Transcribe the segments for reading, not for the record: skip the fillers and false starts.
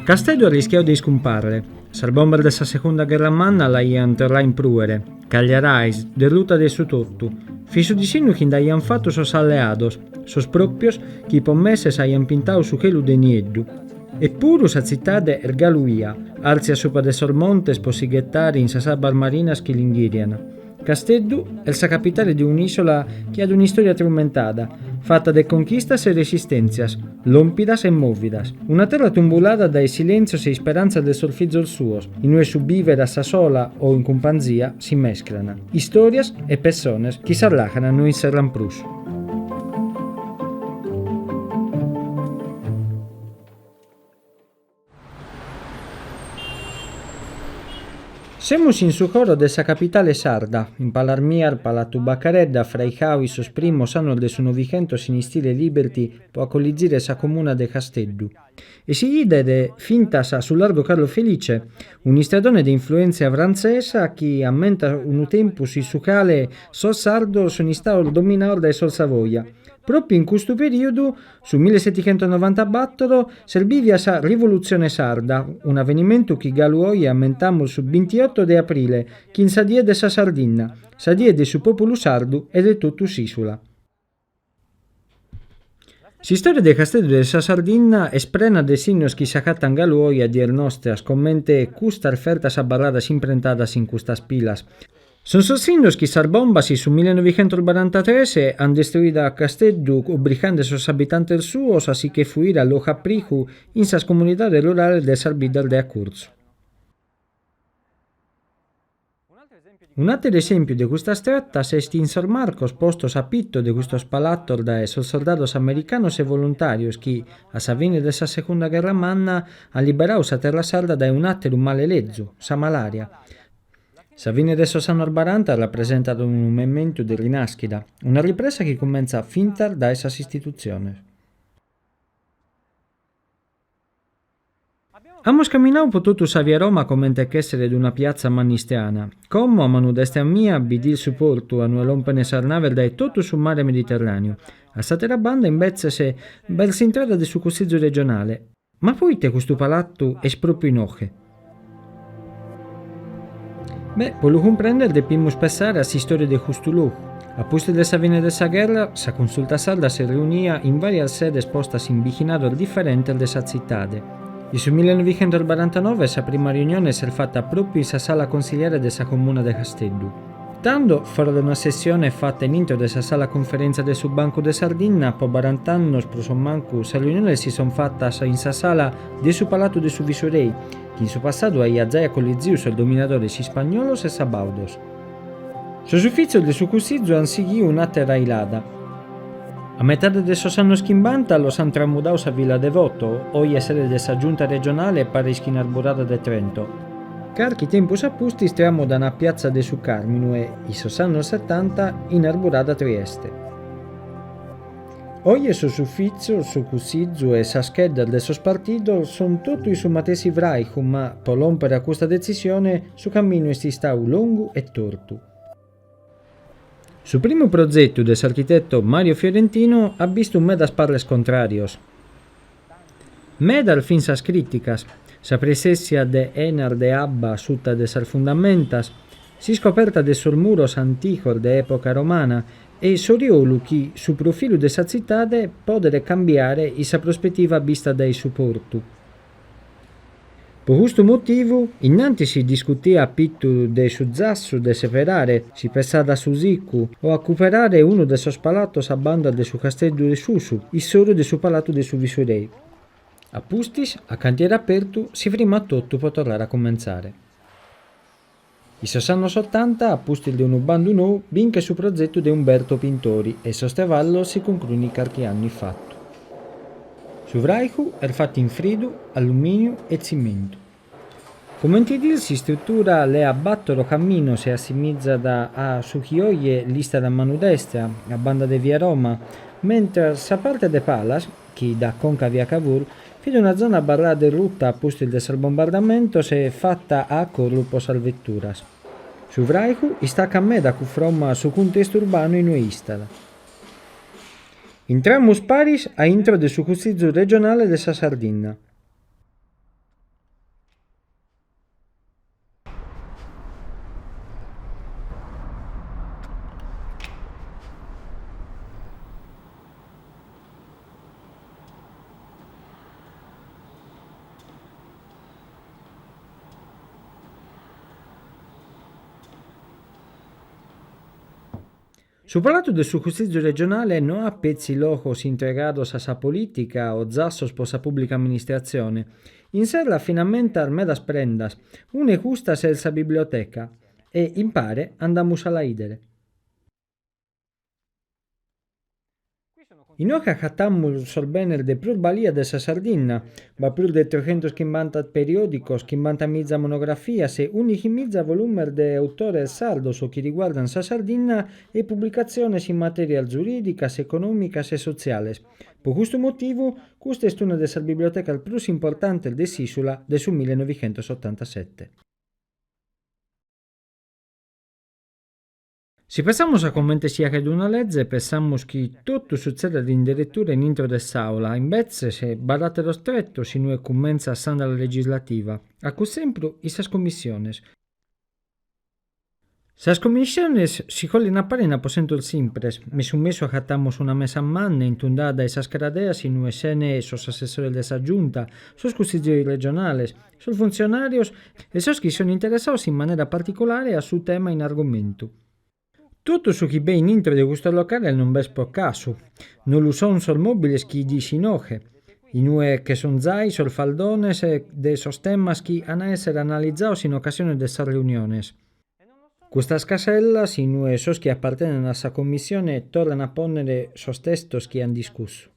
Casteddu at rischiau de iscumpàrrere. Sas bombas de sa Secunda Gherra Manna l'aiant torrau in prùere. Cagliarais, derruta de su totu. Fit su disinnu chi nd'aiant fatu sos alleados, sos pròpios chi po meses aiant pintau su chelu de nieddu. Epuru sa tzitade est galu 'ia, àrtzia supra de sos montes po si ghetare in sas abbas marinas chi l'inghìriant. Casteddu est sa capitale de un'ìsola chi at un'istòria trumentada, fata de conchistas e resistèntzias, lòmpidas e mòvidas. Una terra tumbulada dae silèntzios e isperantzas de sos fizos suos, in ue su bìvere a sa sola o in cumpanzia si mescran. Istòrias e pessones chi sas làcanas no inserran prus. Semus in su coro de sa capitale sarda, in palas mias Palatu Bacaredda, fraicau in sos primos annos de su Novichentos in istile Liberty po acollizire sa comuna de Casteddu. E si 'idet fintas su Largo Carlo Felice, un'istradone de influèntzia frantzesa chi ammentat unu tempus in su cale sos sardos sun istados dominados dae sos Savoia. Pròpiu in custu perìodu Su millesetichentosnovantabattor s'est bìvia sa Rivolutzione Sarda, un'avenimentu chi galu oje ammentamus su bintioto de aprile chin sa Die de sa Sardinna, sa die de su pòpulu sardu e de totu s'ìsula. S'istòria de Casteddu de sa Sardinna est prena de sinnos chi s'acatan galu oje a dies nostras, comente custas fertas abarradas imprentadas in custas pilas. Sunt sos sinnos chi sas bombas in su millenovichentosbarantatres ant destruidu a Casteddu obricande sos abitantes suos a si che fuire a locu apricu in sas comunidades rurales de sas biddas de acurtzu. Un'àteru esèmpiu de custas tratas est in sos marcos postos a pitu de custos palatos dae sos sordados americanos e voluntàrios chi, a sa fine de sa Segunda Gherra Manna, ant liberadu sa terra sarda dae un'àteru male lezu, sa malària. Sa fine de sos annos baranta rapresentat unu momentu de rinàschida, una ripresa chi cumentzat fintzas dae sas istitutziones. Amus caminadu pro totu sa via Roma comente ch'esseret una piatza manna istrana. Como, a manu destra mia, bidides su portu, a ue lompen sas naves dae totu su mare Mediterràneu. A s'àtera banda, imbetzes, b'est s'intrada de su Cussizu regionale. Ma poite custu palattu est propriu inoche? Beh, po lu cumprender depimus pessare a s'istoria de custu locu. A pustis de sa fine de sa gherra, sa Consulta Sarda s'est reunia in varias sedes postas in bichinados diferentes de sa tzitade. In su millenovichentosbarantanove sa prima riunione s'est fata propriu in sa sala consiliare de sa Comuna de Casteddu. Tando, fora de una sessione fata in intro de sa sala cunferèntzia de su Bancu de Sardinna, po barant'annos prus o mancu, sas riuniones si sont fatas in sa sala de su Palatu de su Visurei, chi in su passadu aiat zai acolliziu sos dominadores ispagnolos e sabaudos. Sos ufìtzios de su Cussizu ant sighiu un'àtera 'ilada. A metade de sos annos chimbanta los ant tramudaos a Villa Devoto, oje sede de sa Giunta regionale paris chin Arburada de Trento. Carchi tempus a pustis tramudan a Piazza de su Carminu e, in sos annos setanta, in Arburada Trieste. Oje sos ufìtzios, su Cussizu e sas cheddas de sos partidos sunt totu in su matessi fràicu ma, pro lòmpere a custa detzisione, su caminu est istadu longu e tortu. Su primu prozetu de s'architeto Mario Fiorentino at bistu medas parres contràrios. Medas fin sas crìticas, sa presèssia de enas de abba suta de sas fundamentas, s'iscoperta de sos muros anticos de època romana e s'oriolu chi su profilu de sa tzitade podet cambiare in sa prospetiva bista dae su portu. Po custu motivu, innantis si discutiat a pitu de su zassu de seperare, si pessat a su sicu, o a cuperare unu de sos palatos a banda de su Casteddu de Susu, in s'oru de su Palatu de su Visurei. A pustis, a cantiere apertu, si frimat totu po torrare a cumentzare. In sos annos otanta, a pustis de unu bandu nou, binchet su prozetu de Umberto Pintori e sos travallos si concruint carchi annu ifatu. Su fràicu est fatu in fridu, allumìniu e tzimentu. Comente 'idides s'istrutura leat bàtoro caminos e assimizat a su chi oje l'istat a manu destra, a banda de via Roma, mentras sa parte de palas, chi dat conca a via Cavour, fit una zona abarrada derruta a pustis de sos bombardamentos e fata a acorru po sas veturas. Su fràicu istacat meda cufromma a su cuntestu urbanu in ue istat. Intramus paris a intro de su Cussizu regionale de sa Sardinna. Su Palatu de su Cussizu Regionale no at petzi logos intregados a sa polìtica o zassos pro sa pùblica amministratzione. Inserrat finamentas medas prendas. Una 'e custas est sa biblioteca. E, impare, andamus a la 'ìdere. Inoghe acatamus sos benes de prus balia de sa Sardinna, b'at prus de treghentochimbanta periòdicos, chimbantamiza monografias e ùndighimiza volumes de autores sardos chi riguardan sa Sardinna e publicatziones in matèrias giurìdicas, econòmicas e sotziales. Pro custu motivu, custa est una de sas bibliotecas prus importantes de s'ìsula de su millenovichentosottantasete. Si pensamus a comente si 'achet una leze, pensamus chi totu sutzedat in deretura in intro de s'àula, imbetzes b'at àteros tretos in ue cumentzat s'àndala legislativa, a cussempru in sas commissiones. Sas commissiones si collin a pare in aposentos simpres, mesu mesu acatamus una mesa manna intundada dae sas cradeas in ue sene sos assessores de sa Giunta, sos cussizeris regionales, sos funtzionàrios e sos chi son interessados in manera particulare a su tema in argumentu. Totu su chi b'est in intro de custos locales non b'est pro casu. No lu son sos mòbiles chi 'ides inoghe, in ue che son zai sos faldones de sos temas chi an a èssere analizados in ocasione de sas reuniones. Custas casellas in ue sos chi apartenen a sa commissione torran a pònnere sos testos chi an discussu.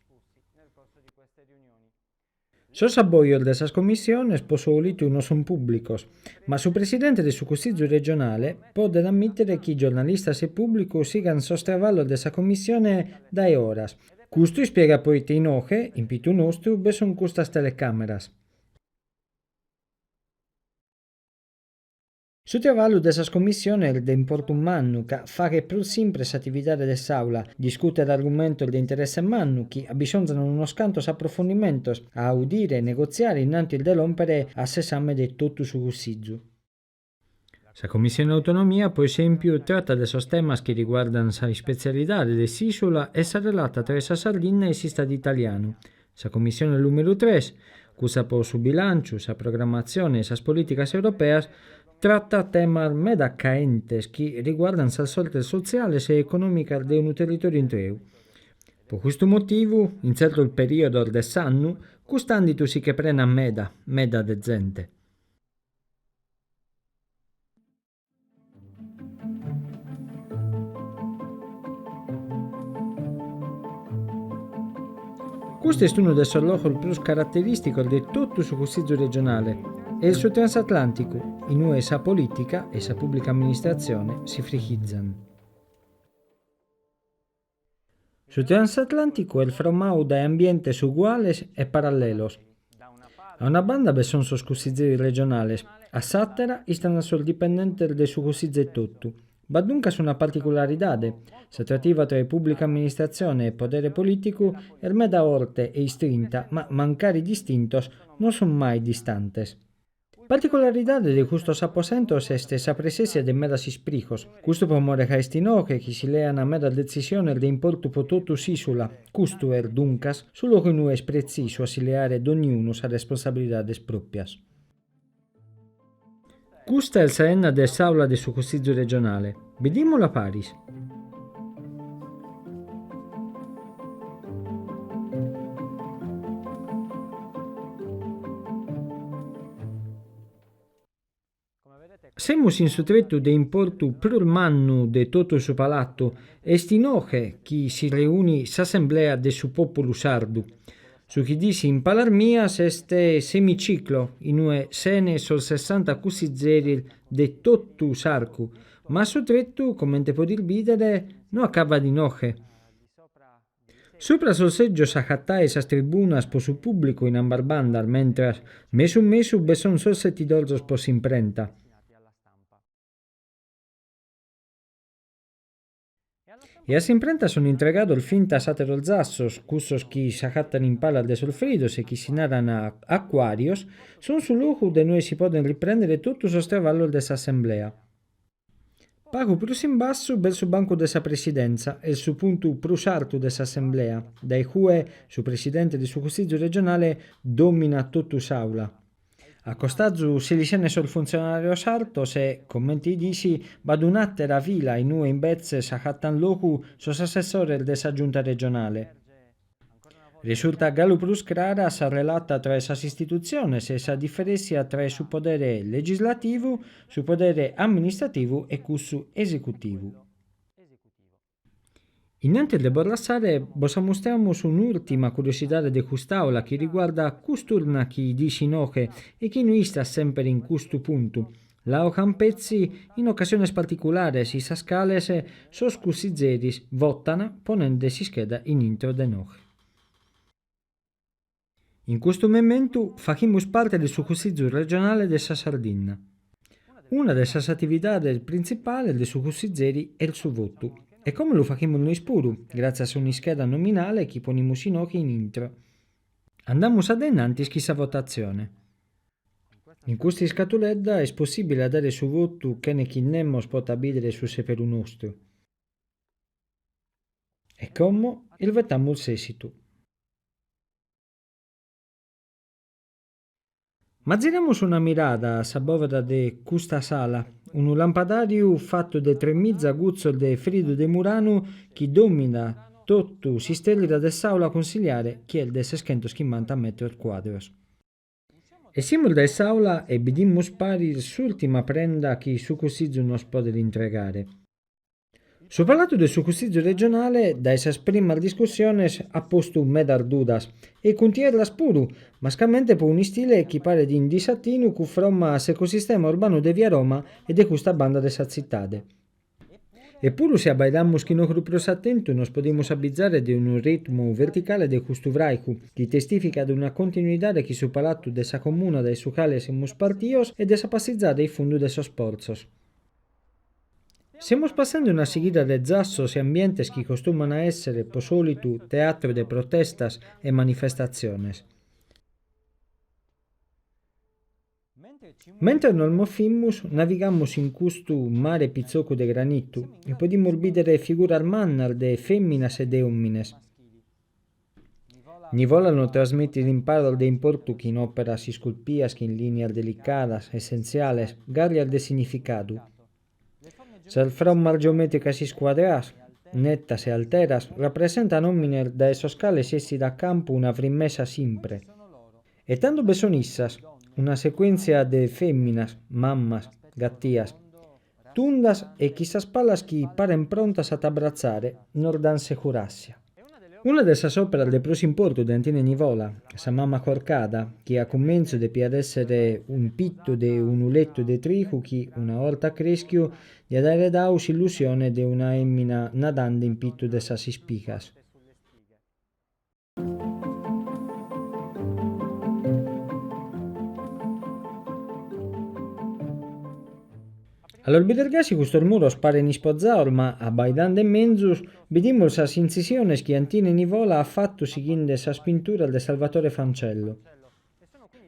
Sos abbojos de sas commissiones pro sòlitu non sunt pùblicos, ma su presidente de su Cussizu regionale podet ammìtere chi giornalistas e pùblicu sigan sos traballos de sa commissione dae oras. Custu ispiegat pro ite inoghe, in pitu nostru, be sunt custas telecàmeras. Su traballu de sas commissiones est de importu mannu ca faghet prus simpre s'atividade de s'àula, discutet argumentos de interesse mannu chi abbisonzan unos cantos aprofundimentos a audire e negotziare in antis de lòmpere a s'esame de totu su Cussizu. Sa Commissione Autonomia, pro esèmpiu, tratat de sos temas chi riguardan sa ispetzialidade de s'ìsula e sa relata tra sa Sardinna e s'Istadu italianu, Sa Commissione nùmeru tres, cussa pro su bilànciu, sa programmatzione e sas polìticas europeas, tratat temas meda caentes chi riguardant sas sortes sotziales e econòmicas de unu territòriu intreu. Pro custu motivu, in tzertos perìodos de s'annu, cust'ànditu si che prenat meda, meda de zente. Custu est unu de sos logos prus caraterìsticos de totu su Cussizu regionale, est su Transatlànticu, in ue sa polìtica e sa pùblica amministratzione si frichizan. Su Transatlànticu est fromadu dae ambientes uguales e parallelos. A una banda be sunt sos cussizeris regionales, a s'àtera istant sos dipendentes de su Cussizu etotu. B'at duncas una particularidade, sa trativa tra pùblica amministratzione e podere polìticu est meda forte e istrinta, ma mancari distintos non sunt mai distantes. Particularidade de custos aposentos est sa presèntzia de medas ispricos, custu pro more ca est inoghe chi si lean medas detzisiones de importu pro totu s'ìsula, custu est, duncas, su logu in ue est pretzisu a si leare donniunu sas responsabilidades pròpias. Custa est sa enna de s'àula de su Cussizu regionale. Bidìmula paris. Semus in su tretu de importu prus mannu de totu su palatu, est inoghe chi si reunit s'Assemblea de su Pòpulu Sardu. Su chi 'ides in palas mias est s'emiciclo, in ue sene sos sessanta cussizeris de totu s'arcu, ma su tretu, comente podides bìdere, no acabat inoghe. Supra sos sègios s'acataiant sas tribunas pro su pùblicu in ambas bandas, mentras mesu mesu be sunt sos setidorzos pro s'imprenta. E a s'imprenta sunt intregados fintas àteros zassos, cussos chi s'acatan in palas de sos fridos e chi si naran acuàrios, sunt su logu de inue si podent riprèndere totu sos traballos de s'assemblea. Pagu prus in bassu b'est su bancu de sa presidenza, est su puntu prus artu de s'assemblea, dae cue su presidente de su Cussizu regionale dòminat totu s'àula. A costazu si li senen sos funtzionàrios artos e, comente 'idis, b'at un'àtera fila in ue imbetzes s'agatan logu sos assessores de sa Giunta regionale. Resurtat galu prus crara sa relata tra sas istitutziones e sa diferèntzia tra su podere legislativu, su podere amministrativu e cussu esecutivu. In antis de bos lassare, bos ammustramus un'ùrtima curiosidade de cust'àula chi riguardat cust'urna chi 'idis inoghe e chi no istat semper in custu puntu, la 'ocan petzi in ocasiones particulares in sas cales sos cussizeris votan ponende s'ischeda in intro de inoghe. In custu mementu faghimus parte de su Cussizu regionale de sa Sardinna. Una de sas atividades printzipales de su cussizeri est su votu. E como lu faghimus nois puru, gràtzias a un'ischeda nominale chi ponimus inoghe in intro. Andamus a dae in antis chin sa votatzione. In custa iscatuledda est possìbile a dare su votu chene chi nemos potat bìdere su sèberu nostru. E como isvetamus s'èsitu. Ma ziramus una mirada a sa bòveda de custa sala, unu lampadàriu fatu de tremiza gutzos de fridu de Muranu chi dòminat totu s'istèrrida de s'àula consiliare chi est de seschentoschimbanta metros cuadros. Essimus dae s'àula e bidimus paris s'ùrtima prenda chi su Cussizu nos podet intregare. Su Palatu de su Cussizu regionale dae sas primas discussiones at postu medas dudas e cuntierras puru, mascamente pro un'istile chi paret in disatinu cufromma a s'ecosistema urbanu de via Roma e de custa banda de sa tzitade. E puru si abbaidamus chin ogru prus atentu nos podimus abizare de unu ritmu verticale de custu fraicu, chi testificat una continuidade chin su Palatu de sa Comuna dae su cale semus partios e de sa passizada in fundu de sos portzos. Semus passende una sighida de zassos e ambientes chi costuman a èssere, pro sòlitu, teatru de protestas e manifestatziones. Mentres nos movimus, navigamus in custu mare pitzocu de granitu e podimus bìdere figuras mannas de fèminas e de òmines. Nivola nos trasmitit imparos de importu chin òperas isculpias chin lìnias delicadas, essentziales, gàrrias de significadu. Sas frommas geomètricas iscuadradas, netas e alteras, rapresentan òmines dae sos cales essit a campu una frimmesa simpre. E tando be son issas, una secuèntzia de fèminas, mammas, gatias. Tundas e chi sas palas chi paren prontas a t'abbratzare nos dan securàssia. Una de sas òperas de prus importu de Antine Nivola, Sa mama corcada, chi a cumentzu depiat èssere in pittu de unu letu de trigu chi, una 'orta crèschiu, diat àere dadu s'illusione de una èmina nadande in pittu de sas ispigas. A los bider gasi custos muros paren ispozados ma, abbaidande menzus, bidimus sas intzisiones chi Antine Nivola at fatu sighinde sas pinturas de Salvatore Fancello.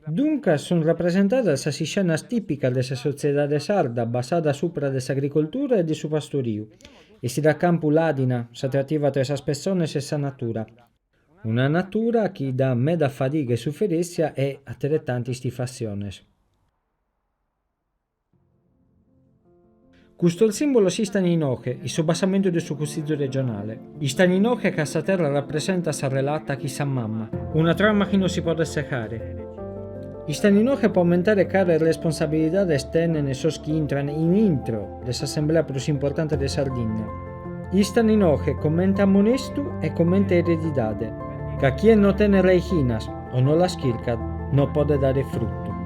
Duncas sunt rapresentadas sas iscenas tìpicas de sa sotziedade sarda basada subra de s'agricoltura e de su pastoriu. Essit a campu làdina s'atrativa tra sas pessones e sa natura. Una natura chi dat meda fadiga e suferèntzia e ateretanti istifassiones. Custos sìmbolos istan inoghe, in su basamentu de su Cussizu regionale. Istan inoghe ca sa terra rapresentat sa relata chin sa mama, una trama chi non si podet secare. Istan inoghe pro ammentare cales responsabilidades tenen sos chi intran in intro de s'assemblea prus importante de Sardinna. Istan inoghe comente ammonestu e comente eredidade, ca chie no tenet raichinas o no las chircat no podet dare frutu.